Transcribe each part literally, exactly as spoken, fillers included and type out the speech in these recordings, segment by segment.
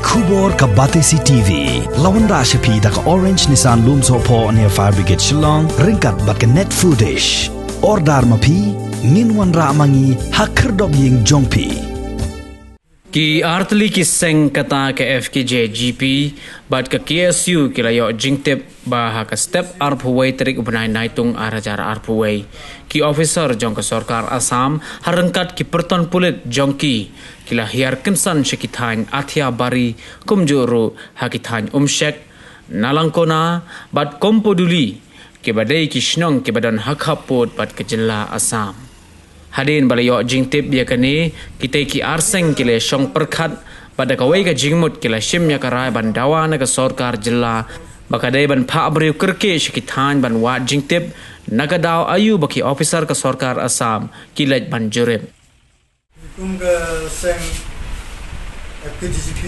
Khubor ka Batesi T V la wanrah sha phi da ka Orange Nissan Lumsohphoh near Fire Brigade Shillong, ryngkat bad ka Net Foodish. Order ma phi, ngin wanrah ma ngi ha khyrdop ïing jong phi. Ki artylli ki seng kata ka F K J G P bad ka K S U ki la ïoh jingtip ba ha ka step arphew wei tarik u bnai Naitung ar hajar arphew wei, ki officer jong ka sorkar Assam ha ryngkat ki pyrton pulit jong ki, ki la hiar kynsan sha ki thaiñ Athiabari, kumjuh ruh ha ki thaiñ Umshek, Nalangkona bad Kompoduli, kiba dei ki shnong kiba don ha khappud bad ka jylla Assam. Hadien ba la ïoh jingtip ïa kane, kitei ki ar seng ki la shong pyrkhat bad da kawei ka jingmut ki la shim ïa ka rai ban dawa na ka sorkar jylla ba ka dei ban phah briew kyrkieh sha ki thaiñ ban wad jingtip, na ka daw aïu ba ki officer ka sorkar Assam ki leit ban jurip. Kum ka seng F K J G P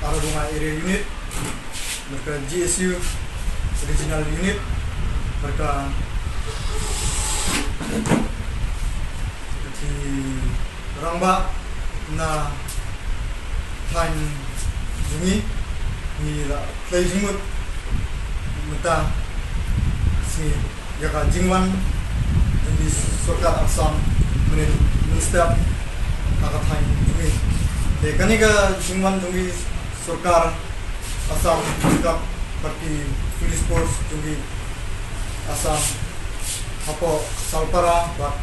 Aradonga Area Unit, bad ka G S U Regional Unit, bad ka ki rangbah na thaiñ jong ngi, ngi la khlei jingmut mynta sngi ïa ka jingwan jong ki sorkar Assam mynhynnin mynstep ha ka thaiñ jong ngi. Te kane ka jingwan jong ki sorkar Assam ryngkat bad ki police force jong ki Assam hapoh Salpara bad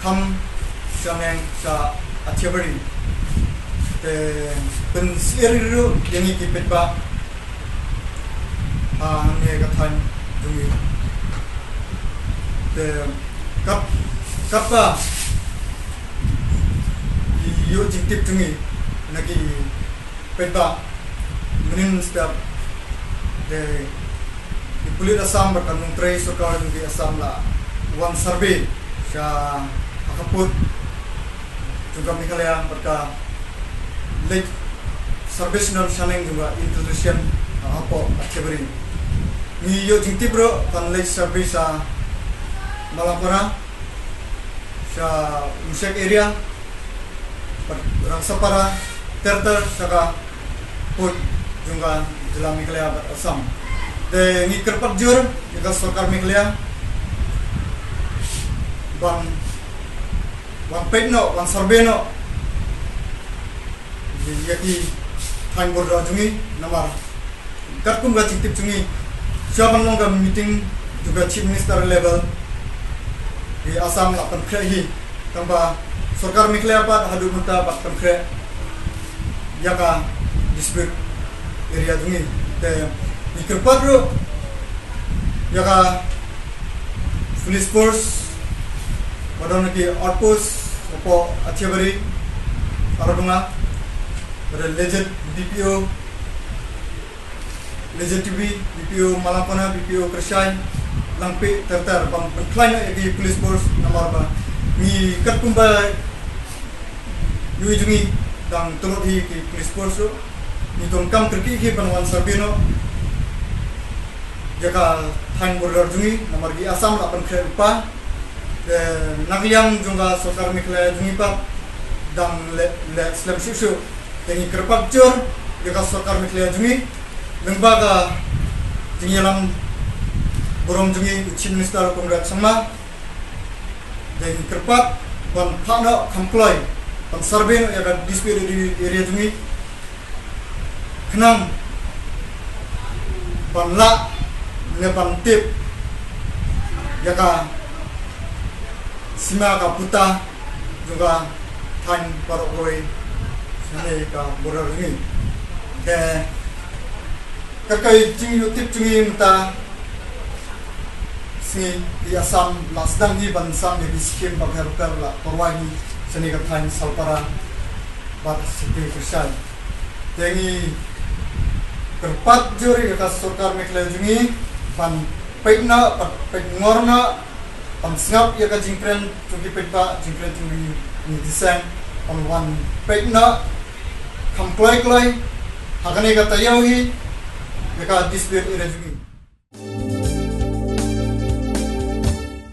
kham shaneng sha Athiabari. Te pynsyier ruh ïa ngi ki paidbah ha hangne ka thaiñ jong ngi. Te kat, katba ki ïoh jingtip jong ngi na ki paidbah mynhynnin mynstep, te ki pulit Assam bad ka nongtrei sorkar jong ki Assam la wan survey sha ha khappud jong ka Meghalaya bad ka leit survey shnong shaneng jong ka intelligence hapoh Athiabari. Ngi ïoh jingtip ruh ban leit survey sha Malangkona, sha Umshek area, bad Rangsapara, ter ter sha ka pud jong ka jylla Meghalaya bad Assam. Te ngi kyrpad jur ïa ka sorkar Meghalaya ban, ban peit noh, ban survey noh ïa ki thaiñ border jong ngi, namar katkum ka jingtip jong ngi, shuwa ban long ka meeting jong ka Chief Minister level, ki Assam la pynkhreh hi, tangba sorkar Meghalaya pat haduh mynta bad pynkhreh ïa ka dispute area jong ngi. Te ngi kyrpad ruh ïa ka police force, ba don ki outpost hapoh Athiabari, Aradonga, bad Lejit B P O, Lejit T B, B P O Malangkona, B P O Kyrshai, Langpih, ter ter, ban pynkhlaiñ noh ïa ki police force, namar ba ngi katkum ba ïohi jong ngi dang tyrut hi ki police force ruh, ngi donkam kyrkieh hi ban wan survey noh ïa ka thaiñ border jong ngi, namar ki Assam la pynkhreh lypa. Te na ka liang jong ka sorkar Meghalaya jong ngi pat dang leh, leh slem shuh shuh. Te ngi kyrpad jur ïa ka sorkar Meghalaya jong ngi, lyngba ka jingïalam burom jong ngi u Chief Minister Conrad Sangma. Te ngi kyrpad ban phah noh kham kloi, ban survey noh ïa ka dispute area jong ngi, khnang ban lah ne ban tip ïa ka sima, ka puta jong ka thaiñ baroh kawei shane ka border jong ngi. Te ka, ka jingïohtip jong ngi mynta sngi, ki Assam la sdang hi ban sam ïa ki scheme bapher bapher, la pyrwa hi shane ka thaiñ Salpara bad sha Kyrshai. Te ngi kyrpad jur ïa ka sorkar Meghalaya jong ngi ban peit noh, ban peit ngor noh, ban sngap ïa ka jingkren jong ki paidbah, jingkren jong ki nongthoh seng, ban wan peit noh kham kloi kloi ha kane ka taïew hi ïa ka dispute area jong ngi.